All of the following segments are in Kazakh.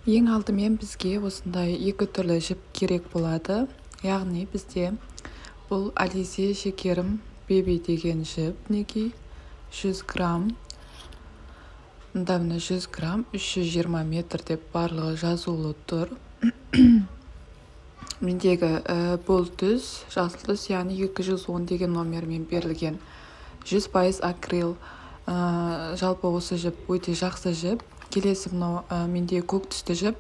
Ең алдымен бізге осындай екі түрлі жіп керек болады. Яғни бізде бұл Ализе Шекерім Беби деген жіп, мінекей 100 грамм. Мында міне 100 грамм, 320 метр деп барлығы жазулы тұр. Мендегі бұл түс, жасыл түс, яғни 210 деген номермен берілген. 100% акрил. Жалпы осы жіп өте жақсы жіп. Келесі мынау менде көк түсті жіп.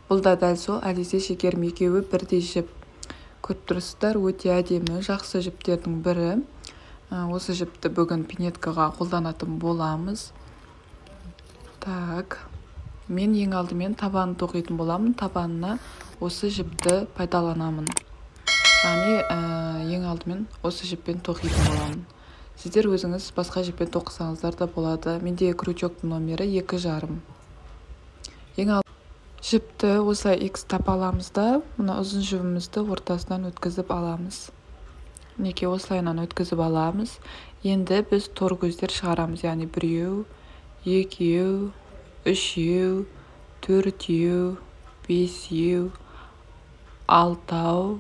Бұл да дәл сол Ализе Шекерім, екеуі бірдей жіп. Көріп тұрсыздар, өте әдемі, жақсы жіптердің бірі. Осы жіпті бүгін пинеткаға қолданатын боламыз. Так, мен ең алдымен табанын тоқитын боламын. Табанына осы жіпті пайдаланамын. Яғни ең алдымен осы жіппен тоқитын боламын. Сіздер өзіңіз басқа жіппен тоқысаңыздар да болады. Менде крючоктың номері 2,5. Ең жіпті осылай X-тап аламыз да, мына ұзын жібімізді ортасынан өткізіп аламыз. Мінекей осылайынан өткізіп аламыз. Енді біз тор көздер шығарамыз, яғни біреу, екеу, үшеу, төртеу, бесеу, алтау.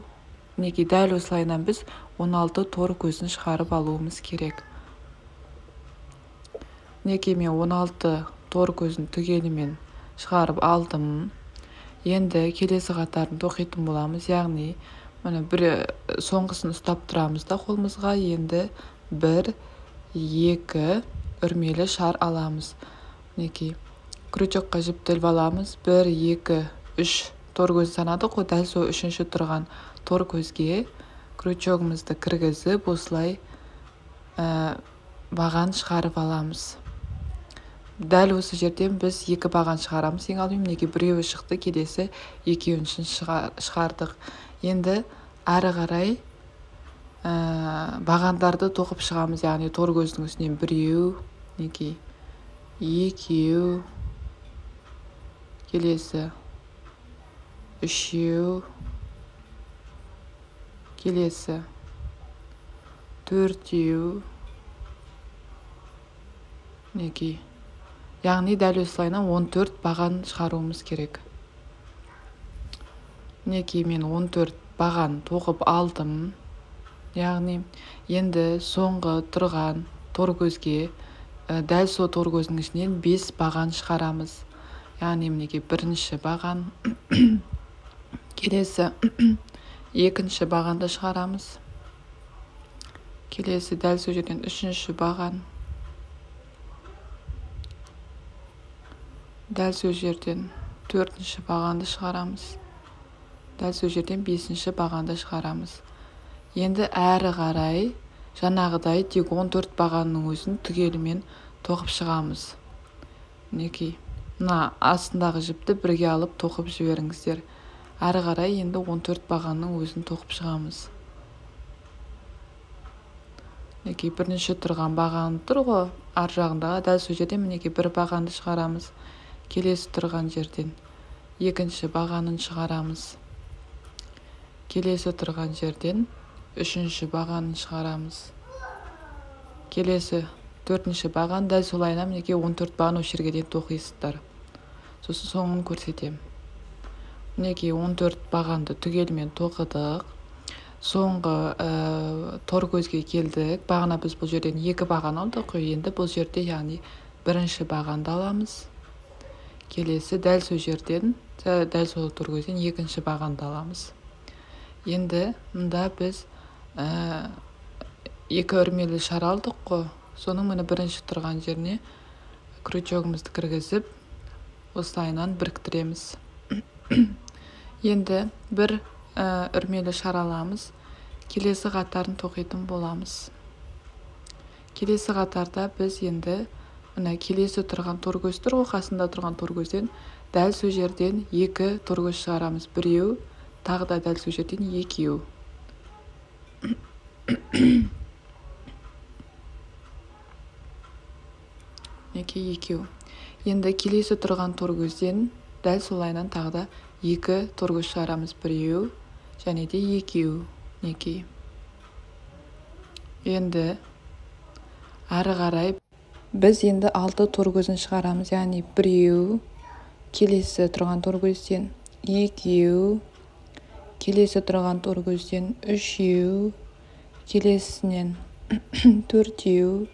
Мінекей дәл осылайынан біз 16 тор көзін шығарып алуымыз керек. Мінекей мен 16 тор көзін түгелімен шығарып алдым. Енді келесі қатарын тоқитын боламыз, яғни міне бір соңғысын ұстап тұрамыз да қолымызға. Енді 1, 2 үрмелі шар аламыз. Мінекей крючокқа жіпті іліп аламыз. 1, 2, 3 тор көз санадық қой, дәл сол үшінші тұрған тор көзге крючогымызды кіргізіп осылай баған шығарып аламыз. Дәл осы жерден біз екі баған шығарамыз. Ең алдымен мінекей біреуі шықты, келесі екеуін шығардық. Енді әрі қарай бағандарды тоқып шығамыз, яғни тор көздің үстінен біреу, мінекей екеу, келесі үшеу, келесі төртеу, мінекей. Яғни дәл осылайынан 14 баған шығаруымыз керек. Мінекей мен 14 баған тоқып алдым. Яғни енді соңғы тұрған тор көзге дәл сол тор көздің ішінен 5 баған шығарамыз. Яғни мінекей бірінші баған, келесі екінші бағанды шығарамыз. Келесі дәл сол жерден үшінші баған. Дәл сол жерден төртінші бағанды шығарамыз. Дәл сол жерден бесінші бағанды шығарамыз. Енді әрі қарай жаңағыдай тек 14 бағанның өзін түгелімен тоқып шығамыз. Мінекей мына астындағы жіпті бірге алып тоқып жіберіңіздер. Әрі қарай енді 14 бағанның өзін тоқып шығамыз. Мінекей бірінші тұрған баған тұр ғой, ар жағындағы дәл сол жерден мінекей бір бағанды шығарамыз. Келесі тұрған жерден екінші бағанын шығарамыз. Келесі тұрған жерден үшінші бағанын шығарамыз. Келесі төртінші баған, дәл солайынан мінекей 14 баған осы жерге дейін тоқисыздар. Сосын соңын көрсетемін. Мінекей 14 бағанды түгелімен тоқыдық. Соңғы тор көзге келдік. Бағана біз бұл жерден екі баған алдық. Енді бұл жерде яғни бірінші бағанды аламыз. Келесі дәл сол жерден, дәл сол тор көзден екінші бағанды аламыз. Енді мында біз екі үрмелі шар алдық қой. Соның міне бірінші тұрған жеріне крючогымызды кіргізіп осылайынан біріктіреміз. Енді бір үрмелі шар аламыз. Келесі қатарын тоқитын боламыз. Келесі қатарда біз енді мына келесі тұрған тор көз тұр ғой, қасында тұрған тор көзден дәл сол жерден екі тор көз шығарамыз. Біреу, тағы да дәл сол жерден екеу. Мінекей екеу. Енді келесі тұрған тор көзден дәл солайынан тағы да екі тор көз шығарамыз. Біреу және де екеу. Мінекей. Енді әрі қарай біз енді 6 тор көзін шығарамыз. Яғни біреу, Келесі тұрған тор көзден екеу, келесі тұрған тор көзден үшеу, келесінен төртеу,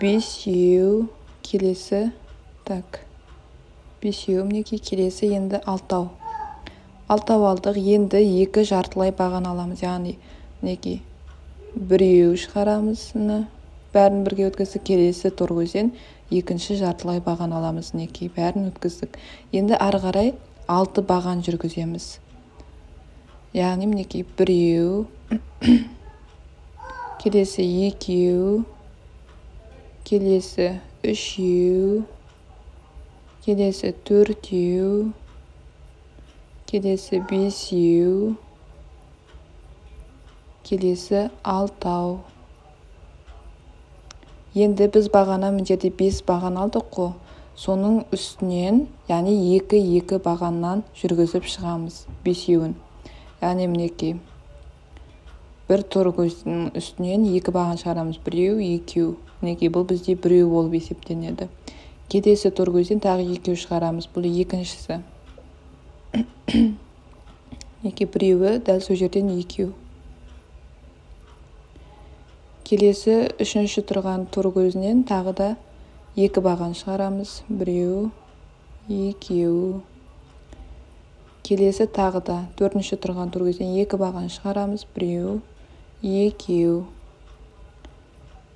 бесеу, келесі, так, бесеу, мінекей, келесі енді алтау. Алтау алдық, енді екі жартылай баған аламыз, яғни мінекей біреу шығарамыз, бәрін бірге өткіздік, келесі тор көзден екінші жартылай баған аламыз, мінекей бәрін өткіздік. Енді ары қарай 6 баған жүргіземіз. Яғни мінекей біреу, келесі екеу, келесі үшеу, келесі төртеу, келесі бесеу, келесі алтау. Енді біз бағана мына жерде 5 баған алдық қой. Соның үстінен, яғни 2-2 бағаннан жүргізіп шығамыз бесеуін. Яғни мінекей бір тор көздің үстінен 2 баған шығарамыз. Біреу, екеу. Мінекей бұл бізде біреу болып есептенеді. Келесі тор көзден тағы екеу шығарамыз. Бұл екіншісі. Мінекей біреуі, дәл сол жерден екеу. Келесі үшінші тұрған тор көзінен тағы да 2 баған шығарамыз. Біреу, екеу. Келесі тағы да төртінші тұрған тор көзден 2 баған шығарамыз. Біреу, екеу.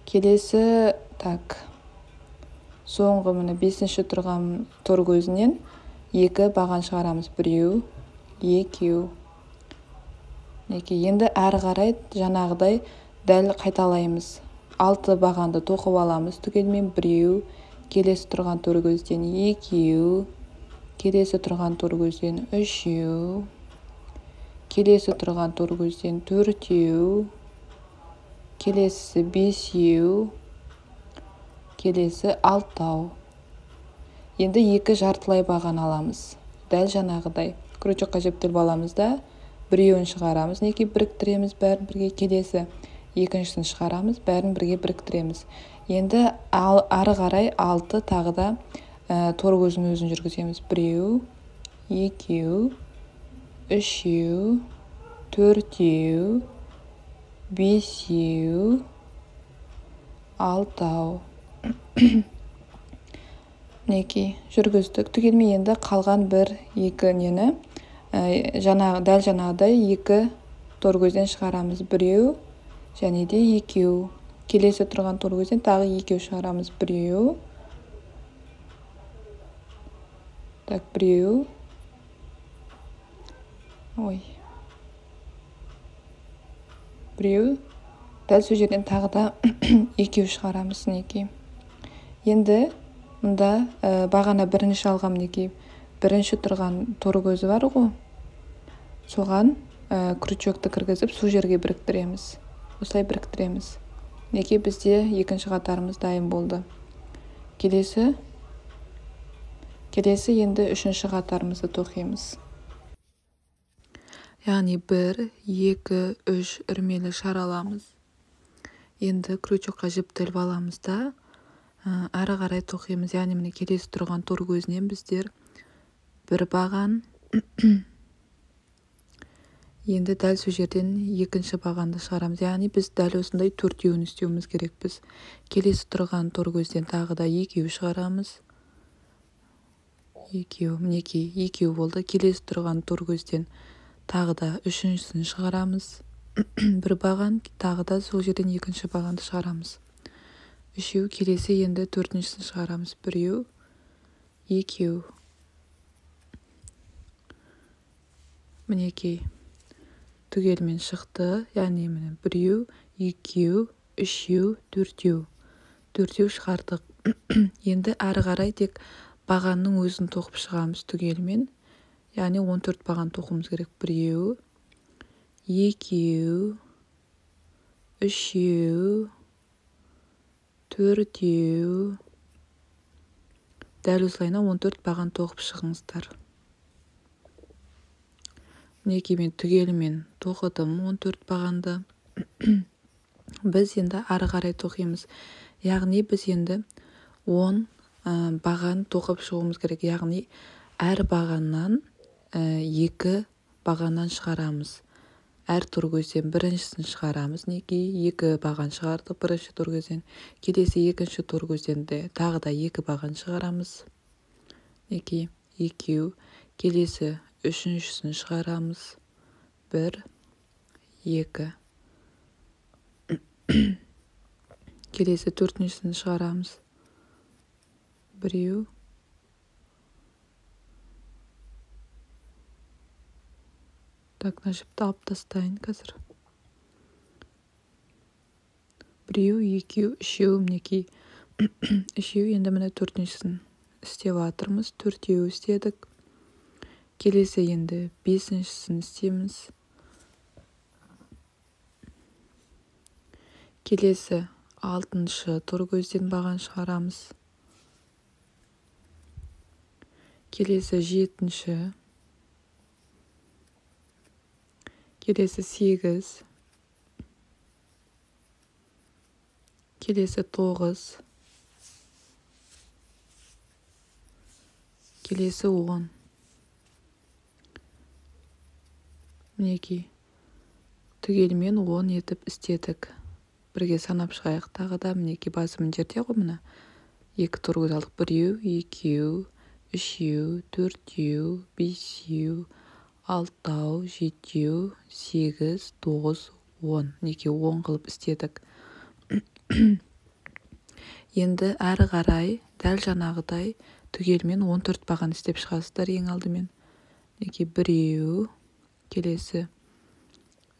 Келесі, так, соңғы міне бесінші тұрған тор көзінен 2 баған шығарамыз. Біреу, екеу. Мінекей, енді әрі қарай жаңағыдай дәл қайталаймыз. 6 бағанды тоқып аламыз түгелімен. Біреу, келесі тұрған тор көзден екеу, келесі тұрған тор көзден үшеу, келесі тұрған тор көзден төртеу, келесі бесеу, келесі алтау. Енді 2 жартылай баған аламыз. Дәл жаңағыдай крючокқа жіптеліп аламыз да, біреуін шығарамыз, мінекей біріктіреміз бәрін бірге, келесі екіншісін шығарамыз, бәрін бірге біріктіреміз. Енді ары қарай 6 тағы да тор көзін өзін жүргіземіз. Біреу, екеу, үшеу, төртеу, бесеу, алтау. Мінекей жүргіздік түгелімен. Енді қалған бір екі нені дәл жаңағыдай 2 тор көзден шығарамыз. Біреу және де екеу. Келесі тұрған тор көзден тағы екеу шығарамыз. Біреу, так, біреу, ой, біреу, дәл сол жерден тағы да екеу шығарамыз. Мінекей енді мында бағана бірінші алған, мінекей бірінші тұрған тор көзі бар ғой, соған крючокты кіргізіп сол жерге біріктіреміз. Осылай біріктіреміз. Мінекей бізде екінші қатарымыз дайын болды. Келесі енді үшінші қатарымызды тоқимыз. Яғни 1, 2, 3 үрмелі шар аламыз. Енді крючокқа жіпті іліп аламыз да, әрі қарай тоқимыз. Яғни міне келесі тұрған тор көзінен біздер бір баған, енді дәл сол жерден екінші бағанды шығарамыз. Яғни біз дәл осындай төртеуін істеуіміз керекпіз. Келесі тұрған тор көзден тағы да екеу шығарамыз. Екеу, мінекей екеу болды. Келесі тұрған тор көзден тағы да үшіншісін шығарамыз. Бір баған, тағы да сол жерден екінші бағанды шығарамыз. Үшеу, келесі енді төртіншісін шығарамыз. Біреу, екеу. Мінекей түгелімен шықты. Яғни міне біреу, екеу, үшеу, төртеу. Төртеу шығардық. Енді әрі қарай тек бағанның өзін тоқып шығамыз түгелімен. Яғни 14 баған тоқуымыз керек. Біреу, екеу, үшеу, төртеу. Дәл осылайынан 14 баған тоқып шығыңыздар. Мінекей мен түгелімен тоқыдым 14 бағанды. Біз енді ары қарай тоқимыз. Яғни біз енді 10 баған тоқып шығуымыз керек. Яғни Әр бағаннан 2 бағаннан шығарамыз. Әр тор көзден біріншісін шығарамыз. Мінекей 2 баған шығардық бірінші тор көзден. Келесі екінші тор көзден де тағы да 2 баған шығарамыз. Мінекей 2. Келесі үшіншісін шығарамыз. 1, 2. Келесі төртіншісін шығарамыз. 1. Так, мына жіпті алып тастайын қазір. 1, 2, 3, мінекей. 3, енді міне төртіншісін істеп жатырмыз. 4 істедік. Келесі енді бесіншісін істейміз. Келесі алтыншы тор көзден баған шығарамыз. Келесі жетінші. Келесі 8. Келесі 9. Келесі 10. Мінекей түгелімен 10 етіп істедік. Бірге санап шығайық тағы да. Мінекей басы мына жерде ғой, мына 2 тор көз алдық. 1, 2, 3, 4, 5, 6, 7, 8, 9, 10. Мінекей 10 қылып істедік. Енді әрі қарай дәл жаңағыдай түгелімен 14 баған істеп шығасыздар ең алдымен. Мінекей 1, келесі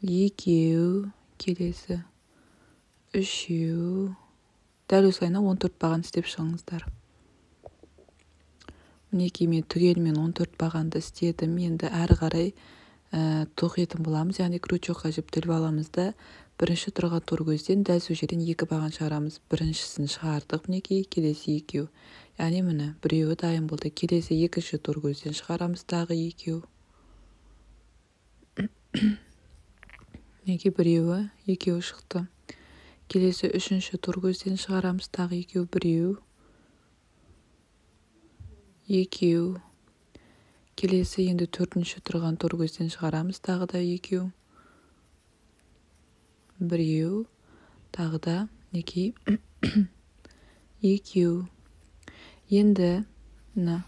2, келесі 3, дәл осылайынан 14 баған істеп шығыңыздар. Мінекей мен түгелімен 14 бағанды істедім. Енді әрі қарай тоқитын боламыз. Яғни крючокқа жіп тіліп аламыз да, бірінші тұрған тор көзден дәл сол жерден 2 баған шығарамыз. Біріншісін шығардық, мінекей, келесі 2. Яғни міне біреуі дайын болды. Келесі екінші тор көзден шығарамыз тағы 2. Мінекей біреуі, екеуі шықты. Келесі үшінші тор көзден шығарамыз тағы 2, біреу, 2. Келесі енді төртінші тұрған тор көзден шығарамыз тағы да 2, 1, тағы да мінекей 2. Енді мына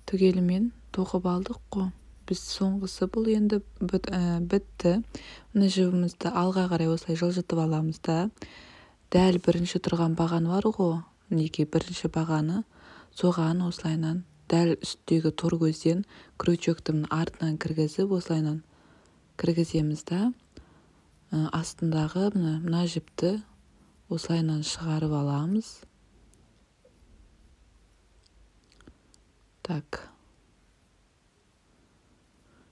түгелімен тоқып алдық қой. Біз соңғысы бұл енді бітті. Мына жібімізді алға қарай осылай жылжытып аламыз да, дәл бірінші тұрған баған бар ғой, мінекей бірінші бағаны, соған осылайынан дәл үстегі тор көзден крючоктың артынан кіргізіп, осылайынан кіргіземіз да, астындағы мына жіпті осылайынан шығарып аламыз. Так.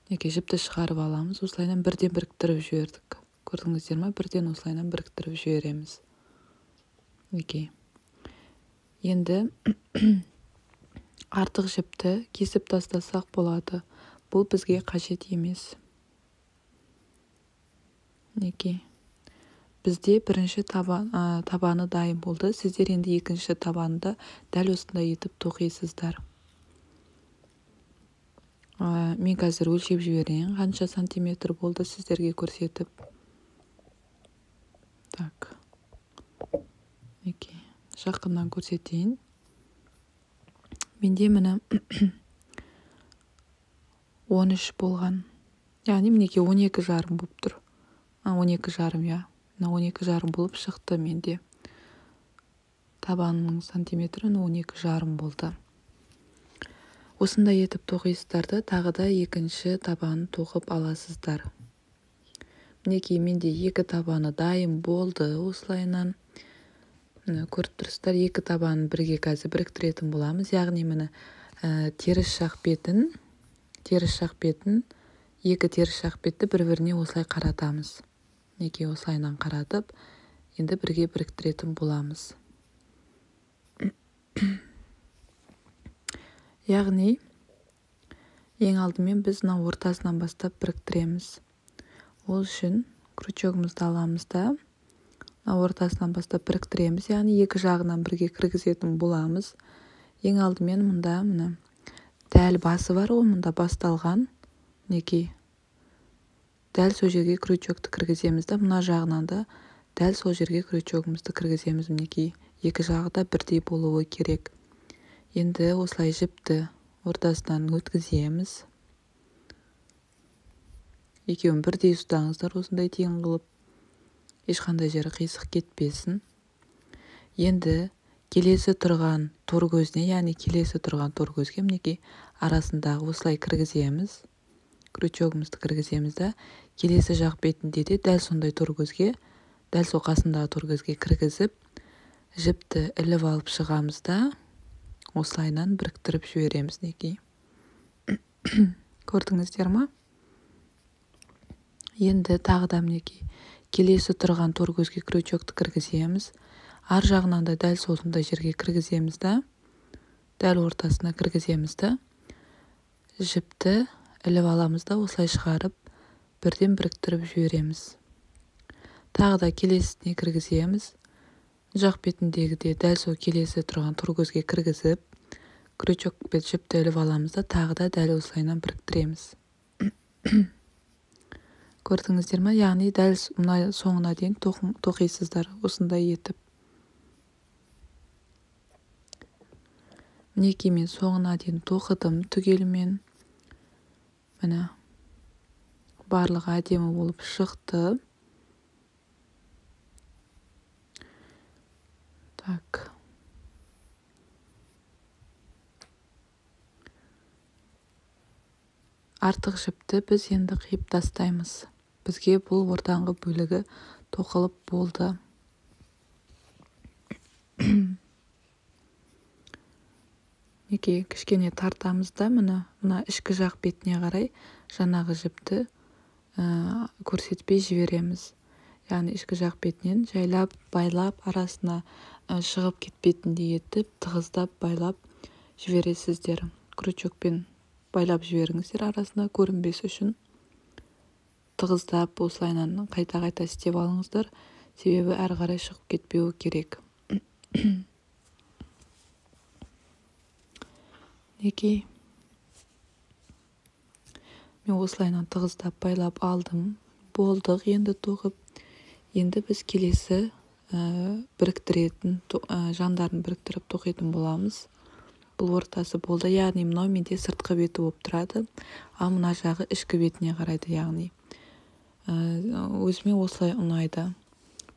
Мінекей жіпті шығарып аламыз, осылайынан бірден біріктіріп жібердік. Көрдіңіздер ме? Бірден осылайынан біріктіріп жібереміз. Мінекей. Енді артық жіпті кесіп тастасақ болады. Бұл бізге қажет емес. Мінекей. Бізде бірінші табаны дайын болды. Сіздер енді екінші табанды дәл осындай етіп тоқисыздар. Мен қазір өлшеп жіберейін, қанша сантиметр болды сіздерге көрсетіп. Так. Мінекей, жақыннан көрсетейін. Менде міне 13 болған. Яғни мінекей 12,5 болып тұр. 12,5, иә. Мына 12,5 болып шықты менде. Табанының сантиметрі 12,5 болды. Осындай етіп тоқисыздар да, тағы да екінші табанын тоқып аласыздар. Мінекей менде екі табаны дайын болды осылайынан. Міне көріп тұрсыздар, екі табанын бірге қазір біріктіретін боламыз. Яғни міне теріс жақ бетін, екі теріс жақ бетті бір-біріне осылай қаратамыз. Мінекей осылайынан қаратып, енді бірге біріктіретін боламыз. Яғни ең алдымен біз мына ортасынан бастап біріктіреміз. Ол үшін крючогымызды аламыз да, мына ортасынан бастап біріктіреміз. Яғни екі жағынан бірге кіргізетін боламыз. Ең алдымен мында міне Дәл басы бар ғой, мұнда басталған, мінекей. Дәл сол жерге крючокты кіргіземіз да, мына жағынан да дәл сол жерге крючогымызды кіргіземіз, мінекей. Екі жағы да бірдей болуы керек. Енді осылай жіпті ортасынан өткіземіз. Екеуін бірдей ұстаңыздар, осындай тең қылып. Ешқандай жері қисық кетпесін. Енді келесі тұрған тор көзіне, яғни келесі тұрған тор көзге мінекей арасындағы осылай кіргіземіз. Крючогымызды кіргіземіз да, келесі жақ бетінде де дәл сондай тор көзге, дәл сол қасындағы тор көзге кіргізіп, жіпті іліп алып шығамыз да, осылайынан біріктіріп жібереміз, мінекей. Көрдіңіздер ма? Енді тағы да мінекей келесі тұрған тор көзге крючокты кіргіземіз. Ар жағынан да дәл сондай жерге кіргіземіз да, дәл ортасына кіргіземіз да, жіпті іліп аламыз да, осылай шығарып бірден біріктіріп жібереміз. Тағы да келесіне кіргіземіз. Жақ бетіндегі де дәл сол келесі тұрған тор көзге кіргізіп, крючокпен жіпті іліп аламыз да, тағы да дәл осылайынан біріктіреміз. Көрдіңіздер ме? Яғни дәл мына соңына дейін тоқисыздар осындай етіп. Мінекей мен соңына дейін тоқыдым түгелімен. Міне, барлығы әдемі болып шықты. Так. Артық жіпті біз енді қиып тастаймыз. Бізге бұл ортаңғы бөлігі тоқылып болды. Мінекей кішкене тартамыз да, міне мына ішкі жақ бетіне қарай жаңағы жіпті көрсетпей жібереміз. Яғни ішкі жақ бетінен жайлап байлап, арасына шығып кетпейтіндей етіп тығыздап байлап жібересіздер. Крючокпен байлап жіберіңіздер арасына көрінбес үшін. Тығыздап осылайынан қайта-қайта істеп алыңыздар, себебі әрі қарай шығып кетпеуі керек. Мінекей мен осылайынан тығыздап байлап алдым. Болдық енді тоқып. Енді біз келесі біріктіретін жандарын біріктіріп тоқитын боламыз. Бұл ортасы болды, яғни мынау менде сыртқы беті болып тұрады, ал мына жағы ішкі бетіне қарайды, яғни өзіме осылай ұнайды.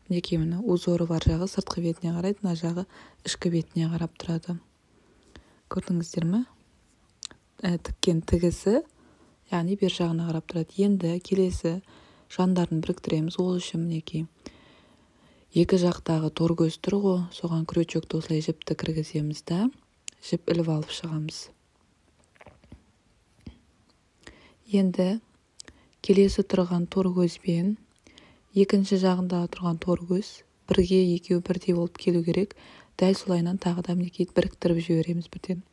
Мінекей міне узоры бар жағы сыртқы бетіне қарайды, мына жағы ішкі бетіне қарап тұрады. Көрдіңіздер ме? Тіккен тігісі, яғни бер жағына қарап тұрады. Енді келесі жандарын біріктіреміз. Ол үшін мінекей екі жақтағы тор көз тұр ғой, соған крючокты осылай жіпті кіргіземіз да, жіп іліп алып шығамыз. Енді келесі тұрған тор көзбен екінші жағындағы тұрған тор көз бірге, екеуі бірдей болып келу керек. Дәл солайынан тағы да мінекей біріктіріп жібереміз бірден.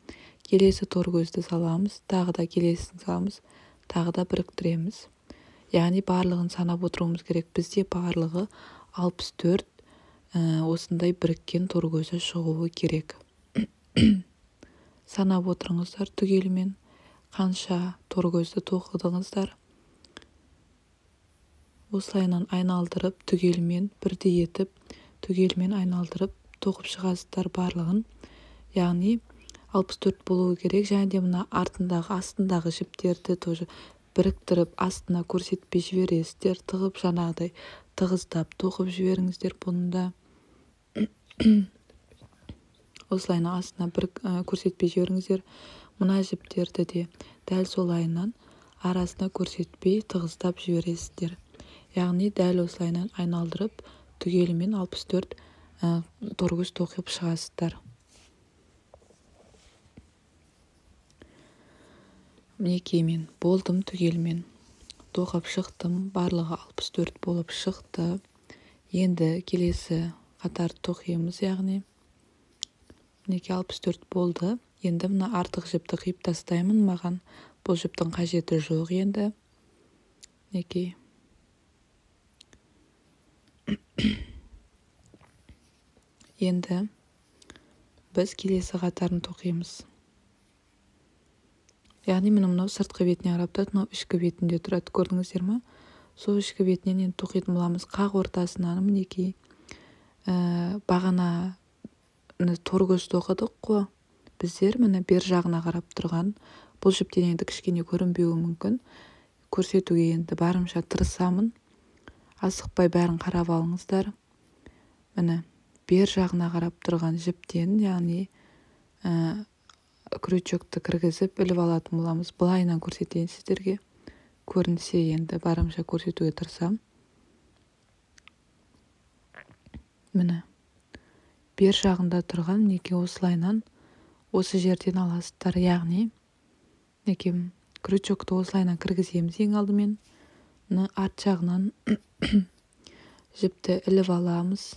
Келесі тор көзді саламыз, тағы да келесін саламыз, тағы да біріктіреміз. Яғни барлығын санап отыруымыз керек. Бізде барлығы 64 осындай біріккен тор көзі шығуы керек. Санап отырыңыздар түгелімен қанша тор көзді тоқыдыңыздар. Осылайынан айналдырып түгелімен бірдей етіп түгелімен айналдырып тоқып шығасыздар барлығын. Яғни 64 болуы керек. Және де мына артындағы астындағы жіптерді тоже біріктіріп астына көрсетпей жібересіздер. Тығып жаңағыдай тығыздап тоқып жіберіңіздер бұны да. Осылайынан астына бір көрсетпей жіберіңіздер. Мына жіптерді де дәл солайынан арасына көрсетпей тығыздап жібересіздер. Яғни дәл осылайынан айналдырып түгелімен 64 торгөз тоқып шығасыздар. Мінекей мен болдым, түгелімен тоқып шықтым. Барлығы 64 болып шықты. Енді келесі қатар тоқимыз, яғни мінекей 64 болды. Енді мына артық жіпті қиып тастаймын, маған бұл жіптің қажеті жоқ енді. Мінекей енді біз келесі қатарын тоқимыз. Яғни міне мынау сыртқы бетіне қарап тұрады, мынау ішкі бетінде тұрады, көрдіңіздер ма? Сол ішкі бетінен енді тоқитын боламыз. Қақ ортасынан мінекей бағана тор көз тоқыдық қой біздер, міне бер жағына қарап тұрған. Бұл жіптен енді кішкене көрінбеуі мүмкін, көрсетуге енді барымша тырысамын. Асықпай бәрін қарап алыңыздар. Міне бер жағына қарап тұрған жіптен, яғни крючокты кіргізіп іліп алатын боламыз. Былайынан көрсетейін сіздерге, көрінсе енді барымша көрсетуге тырысамын. Міне бер жағында тұрған мінекей осылайынан осы жерден аласыздар. Яғни мінекей крючокты осылайынан кіргіземіз ең алдымен. Мына арт жағынан жіпті іліп аламыз.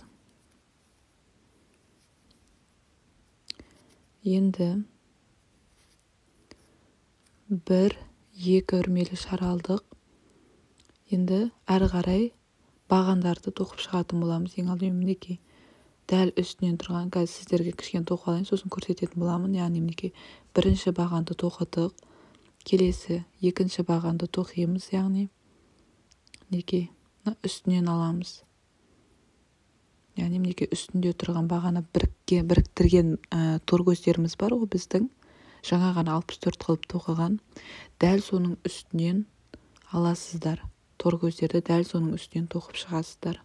Енді 1-2 өрмелі шар алдық. Енді әрі қарай бағандарды тоқып шығатын боламыз. Ең алдымен мінекей дәл үстінен тұрған, қазір сіздерге кішкене тоқып алайын, сосын көрсететін боламын. Яғни мінекей бірінші бағанды тоқыдық, келесі екінші бағанды тоқимыз. Яғни мінекей үстінен аламыз. Яғни мінекей үстінде тұрған бағана біріктірген тор көздеріміз бар ғой біздің, жаңа ғана 64 қылып тоқыған, дәл соның үстінен аласыздар. Тор көздерді дәл соның үстінен тоқып шығасыздар.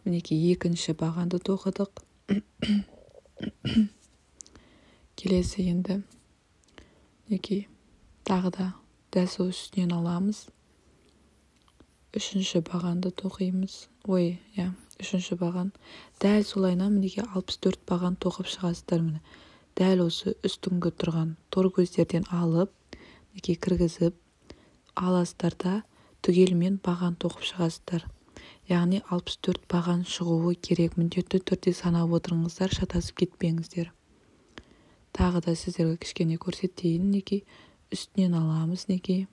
Мінекей екінші бағанды тоқыдық. Келесі енді мінекей тағы да дәл сол үстінен аламыз. Үшінші бағанды тоқимыз. Ой, иә, үшінші баған. Дәл солайынан мінекей 64 баған тоқып шығасыздар. Міне дәл осы үстіңгі тұрған тор көздерден алып, мінекей кіргізіп аласыздар да түгелімен баған тоқып шығасыздар. Яғни 64 баған шығуы керек. Міндетті түрде санап отырыңыздар, шатасып кетпеңіздер. Тағы да сіздерге кішкене көрсетейін. Мінекей үстінен аламыз, мінекей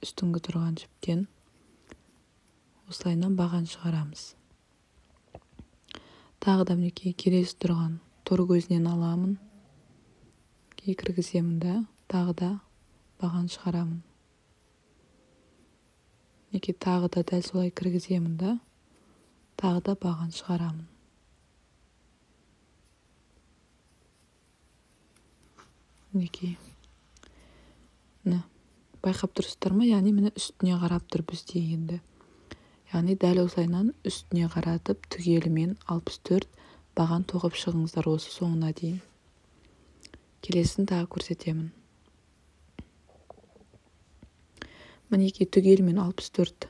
үстіңгі тұрған жіптен осылайынан баған шығарамыз. Тағы да мінекей келесі тұрған тор көзінен аламын, кіргіземін да тағы да баған шығарамын. Мінекей тағы да дәл солай кіргіземін да тағы да баған шығарамын. Мінекей міне байқап тұрсыздар ма? Яғни міне үстіне қарап тұр бізде енді. Яғни дәл осылайынан үстіне қаратып түгелімен 64 баған тоқып шығыңыздар осы соңына дейін. Келесін тағы көрсетемін. Мінекей түгелімен 64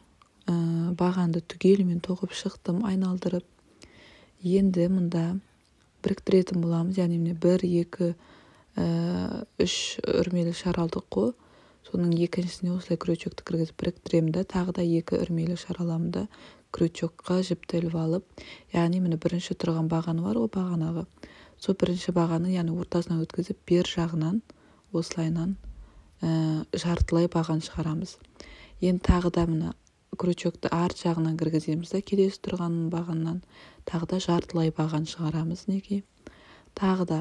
бағанды түгелімен тоқып шықтым, айналдырып. Енді мұнда біріктіретін боламыз. Яғни міне 1, 2, 3 өрмелі шар алдық қой. Соның екіншісіне осылай крючокты кіргізіп біріктіремін да, тағы да 2 өрмелі шар аламын да, крючокқа жіпті іліп алып, яғни міне бірінші тұрған бағаны бар ғой, бағанағы. Сол бірінші бағаны, яғни ортасынан өткізіп, бер жағынан осылайынан жартылай баған шығарамыз. Енді тағы да міне крючокты арт жағынан кіргіземіз да, келесі тұрған бағаннан тағы да жартылай баған шығарамыз мінекей. Тағы да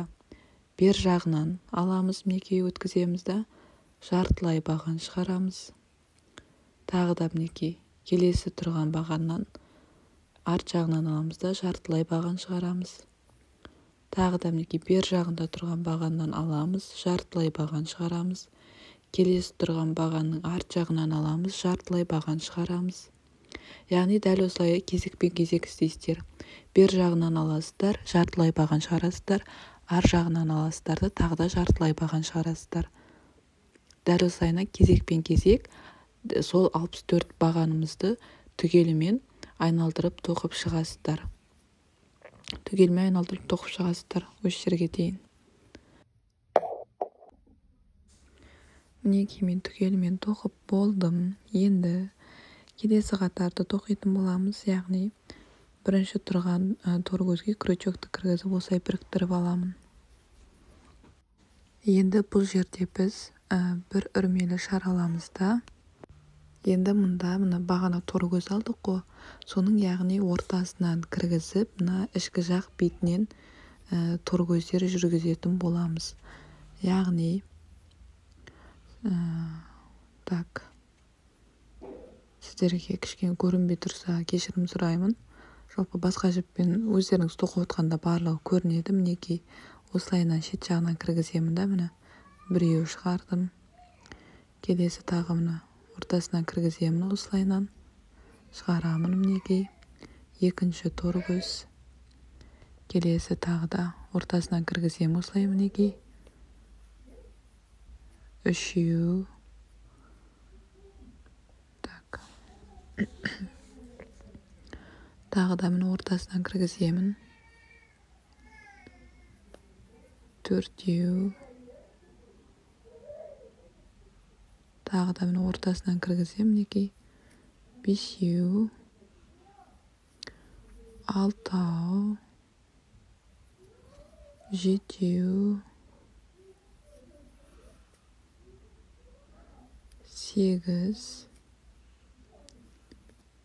бер жағынан аламыз мінекей, өткіземіз да, жартылай баған шығарамыз. Тағы да мінекей келесі тұрған бағаннан арт жағынан аламыз да, жартылай баған шығарамыз. Тағы да мінекей бер жағында тұрған бағаннан аламыз, жартылай баған шығарамыз. Келесі тұрған бағанның арт жағынан аламыз, жартылай баған шығарамыз. Яғни дәл осылай кезекпен кезек істейсіздер. Бер жағынан аласыздар, жартылай баған шығарасыздар, ар жағынан аласыздар да тағы да жартылай баған шығарасыздар. Дәл осылайынан кезекпен кезек сол 64 бағанымызды түгелімен айналдырып тоқып шығасыздар. Түгелімен айналдырып тоқып шығасыздар осы жерге дейін. Мінекей мен түгелімен тоқып болдым. Енді келесі қатарды тоқитын боламыз. Яғни бірінші тұрған тор көзге крючокты кіргізіп осылай біріктіріп аламын. Енді бұл жерде біз бір үрмелі шар аламыз да. Енді мұнда мына бағана тор көз алдық қой, соның яғни ортасынан кіргізіп, мына ішкі жақ бетінен торкөздер жүргізетін боламыз. Яғни так, сіздерге кішкене көрінбей тұрса кешірім сұраймын. Жалпы басқа жіппен өздеріңіз тоқып отқанда барлығы көрінеді. Мінекей осылайынан шет жағынан кіргіземін да, міне біреу шығардым. Келесі тағы міне ортасынан кіргіземін, осылайынан шығарамын. Мінекей екінші торкөз. Келесі тағы да ортасынан кіргіземін осылай, мінекей үшеу. Так, тағы да міне ортасынан кіргіземін, төртеу. Тағы да міне ортасынан кіргіземін, мінекей бесеу, алтау, жетеу, сегіз,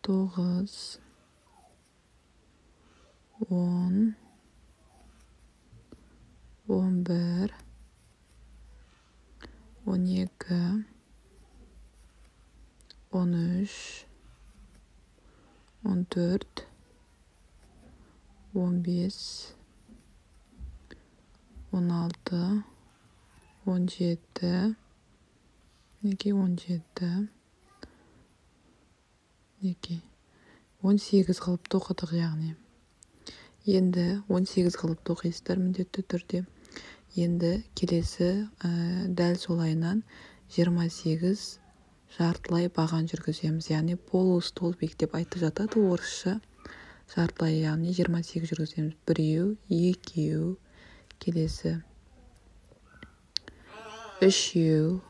тоғыз, 10, 11, 12, 13, 14, 15, 16, 17, мінекей 17, мінекей 18 қылып тоқыдық. Яғни енді 18 қылып тоқисыздар міндетті түрде. Енді келесі дәл солайынан 28 жартылай баған жүргіземіз. Яғни полустолбик деп айтып жатады орысша. Жартылай, яғни 28 жүргіземіз. Біреу, екеу, келесі үшеу,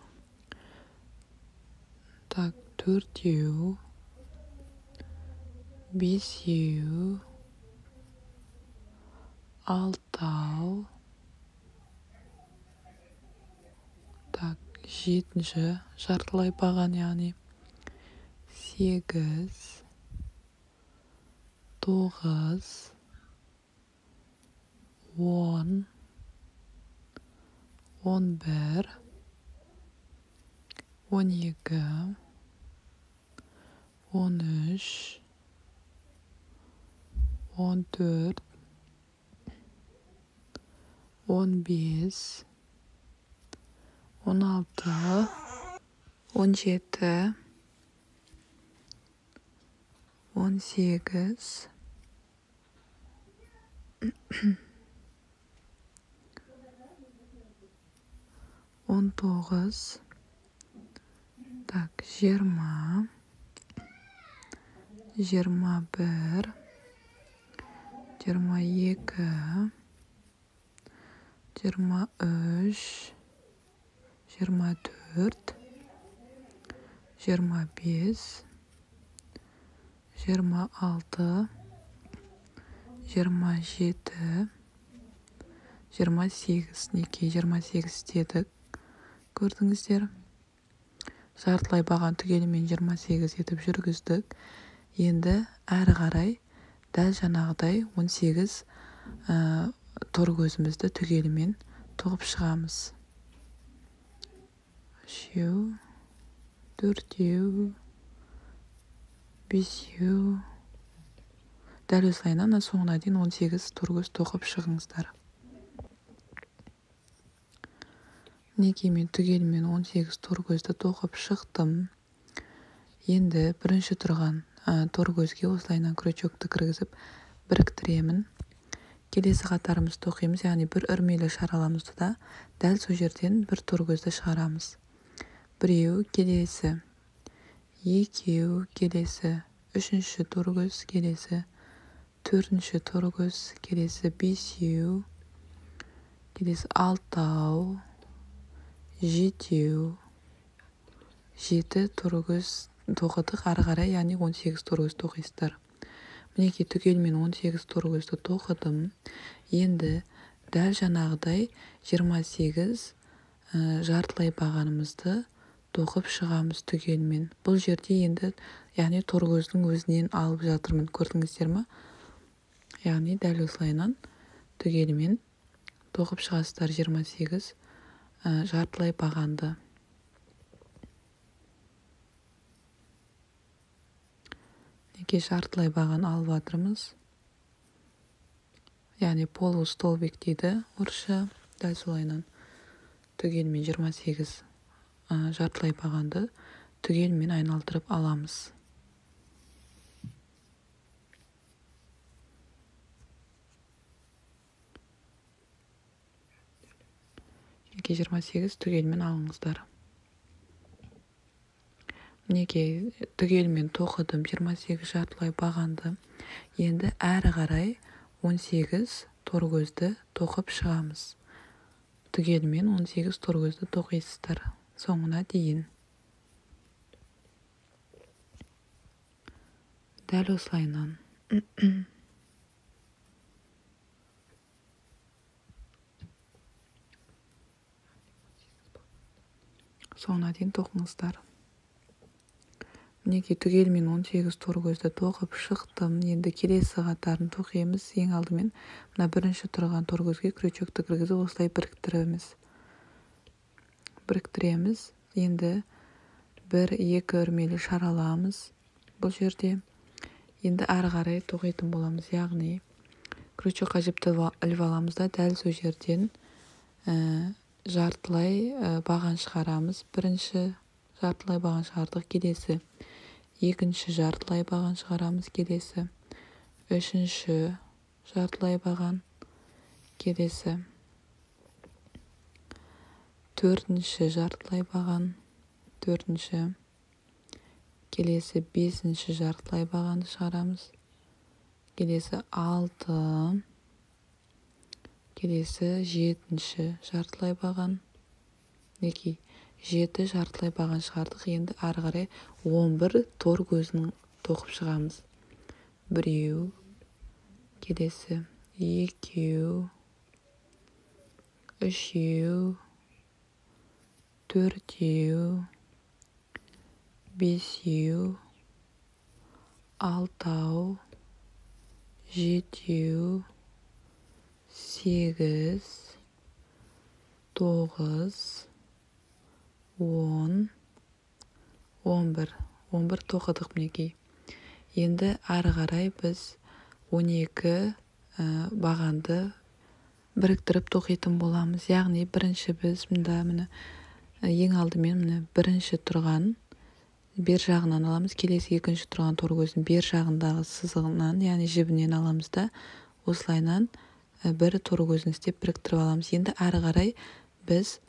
так, төртеу, бесеу, алтау, так, жетінші жартылай баған, яғни 8, 9, 10, 11, 12, 13, 14, 15, 16, 17, 18, 19, так, 20, 21, 22, 23, 24, 25, 26, 27, 28. Мінекей 28 істедік. Көрдіңіздер. Жартылай баған түгелімен 28 етіп жүргіздік. Енді әрі қарай дәл жаңағыдай 18 торкөзімізді түгелімен тоқып шығамыз. Үшеу, төртеу, бесеу. Дәл осылайынан соңына дейін 18 торкөз тоқып шығыңыздар. Мінекей мен түгелімен 18 торкөзді тоқып шықтым. Енді бірінші тұрған торкөзге осылайынан крючокты кіргізіп біріктіремін. Келесі қатарымызды тоқимыз, яғни бір үрмелі шығара да дәл сол жерден бір торкөзді шығарамыз. Біреу, келесі, екеу, келесі, үшінші торкөз, келесі, төртінші торкөз, келесі, бесеу, келесі, алтау, жетеу, 7 торкөз тоқыдық. Ары қарай, яғни 18 торкөз тоқисыздар. Мінекей түгелімен 18 торкөзді тоқыдым. Енді дәл жаңағыдай 28 жартылай бағанымызды тоқып шығамыз түгелімен. Бұл жерде енді, яғни торкөздің өзінен алып жатырмын, көрдіңіздер ме? Яғни дәл осылайынан түгелімен Тоқып шығасыздар 28 жартылай бағанды. Неге жартылай баған алып жатырмыз? Яғни полустолбик дейді орысша. Дәл солайынан түгелмен 28 жартылай бағанды түгелмен айналдырып аламыз. Мінекей 28 түгелмен алыңыздар. Мінекей түгелмен тоқыдым 28 жартылай бағанды. Енді әрі қарай 18 тор көзді тоқып шығамыз. Түгелмен 18 тор көзді тоқисыздар соңына дейін. Дәл осылайынан. Соңына дейін тоқыңыздар. Мінекей түгелмен 18 тор көзді тоқып шықтым. Енді келесі қатарын тоқимыз. Ең алдымен мына бірінші тұрған тор көзге крючокты кіргізіп осылай біріктіреміз. Біріктіреміз. Енді 1-2 өрмелі шар аламыз бұл жерде. Енді әрі қарай тоқитын боламыз. Яғни крючокқа жіпті іліп аламыз да дәл сол жерден жартылай баған шығарамыз. Бірінші жартылай баған шығардық, келесі екінші жартылай баған шығарамыз, келесі үшінші жартылай баған, келесі төртінші жартылай баған, төртінші, келесі бесінші жартылай бағанды шығарамыз, келесі 6, келесі 7-ші жартылай баған. Мінекей 7 жартылай баған шығардық. Енді ары қарай 11 тор көзін тоқып шығамыз. 1, келесі 2, 3, 4, 5, 6, 7, 8, 9, 10, 11. 11 тоқыдық мінекей. Енді ары қарай біз 12 бағанды біріктіріп тоқитын боламыз. Яғни бірінші біз мында міне ең алдымен міне бірінші тұрған бер жағынан аламыз, келесі екінші тұрған тор көздің бер жағындағы сызығынан, яғни жібінен аламыз да осылайынан бір тор көзін істеп біріктіріп аламыз. Енді ары қарай біз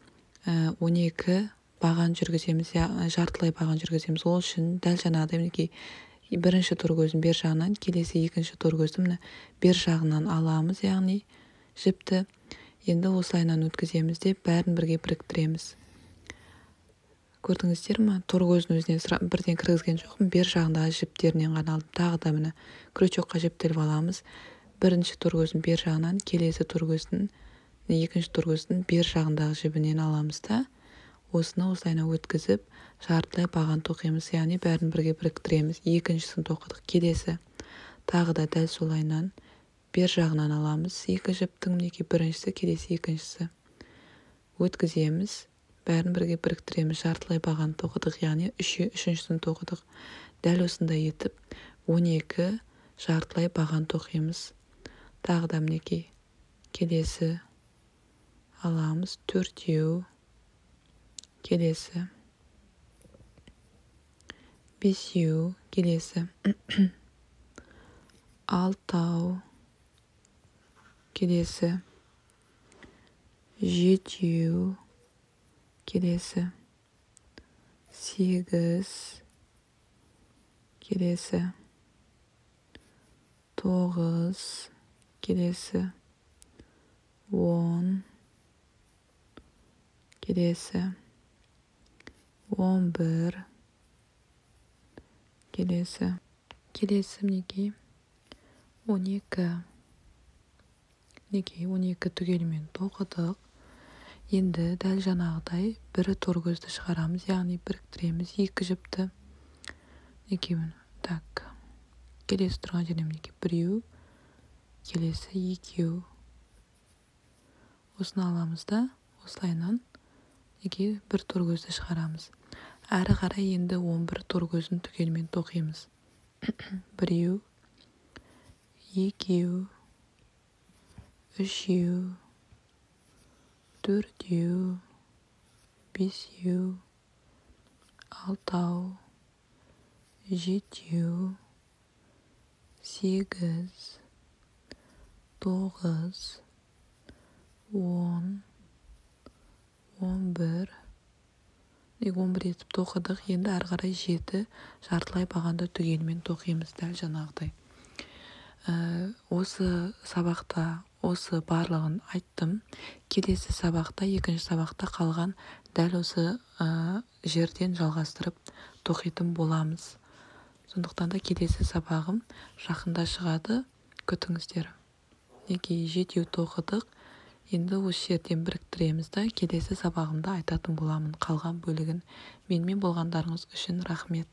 12 баған жүргіземіз, жартылай баған жүргіземіз. Ол үшін дәл жаңағыдай мінекей бірінші тор көздің бер жағынан, келесі екінші тор көзді міне бер жағынан аламыз, яғни жіпті. Енді осылайынан өткіземіз де бәрін бірге біріктіреміз. Көрдіңіздер ме? Тор көздің өзінен бірден кіргізген жоқпын, бер жағындағы жіптерінен ғана алдым. Тағы да міне крючокқа жіпті іліп аламыз. Бірінші тор көздің бер жағынан, келесі тор көздің, екінші тор көздің бер жағындағы жібінен аламыз да осыны осылайынан өткізіп жартылай баған тоқимыз, яғни бәрін бірге біріктіреміз. Екіншісін тоқыдық, келесі тағы да дәл солайынан бер жағынан аламыз екі жіптің, мінекей біріншісі, келесі екіншісі, өткіземіз, бәрін бірге біріктіреміз, жартылай баған тоқыдық, яғни үшіншісін тоқыдық. Дәл осындай етіп 12 жартылай баған тоқимыз. Тағы да мінекей келесі аламыз, 4, келесі 5, келесі 6, келесі 7, келесі 8, келесі 9, келесі 10, келесі 11, келесі келесі мінекей 12. Мінекей 12 түгелімен тоқыдық. Енді дәл жаңағыдай бір тор көзді шығарамыз, яғни біріктіреміз екі жіпті. Мінекей міне, так, келесі тұрған жеріне мінекей біреу, келесі екеу. Осыны аламыз да, осылайынан неге бір тор көзді шығарамыз. Әрі қарай енді 11 тор көзін түгелімен тоқимыз. Біреу, екеу, үшеу, төртеу, бесеу, алтау, жетеу, сегіз, тоғыз, 10, 11. 11 етіп тоқыдық. Енді әрі қарай 7 жартылай бағанды түгелімен тоқимыз дәл жаңағыдай. Осы сабақта осы барлығын айттым. Келесі сабақта, екінші сабақта қалған дәл осы жерден жалғастырып тоқитын боламыз. Сондықтан да келесі сабағым жақында шығады, күтіңіздер. Мінекей, жетеу тоқыдық. Енді осы жерден біріктіреміз да, келесі сабағымда айтатын боламын қалған бөлігін. Менімен болғандарыңыз үшін рахмет.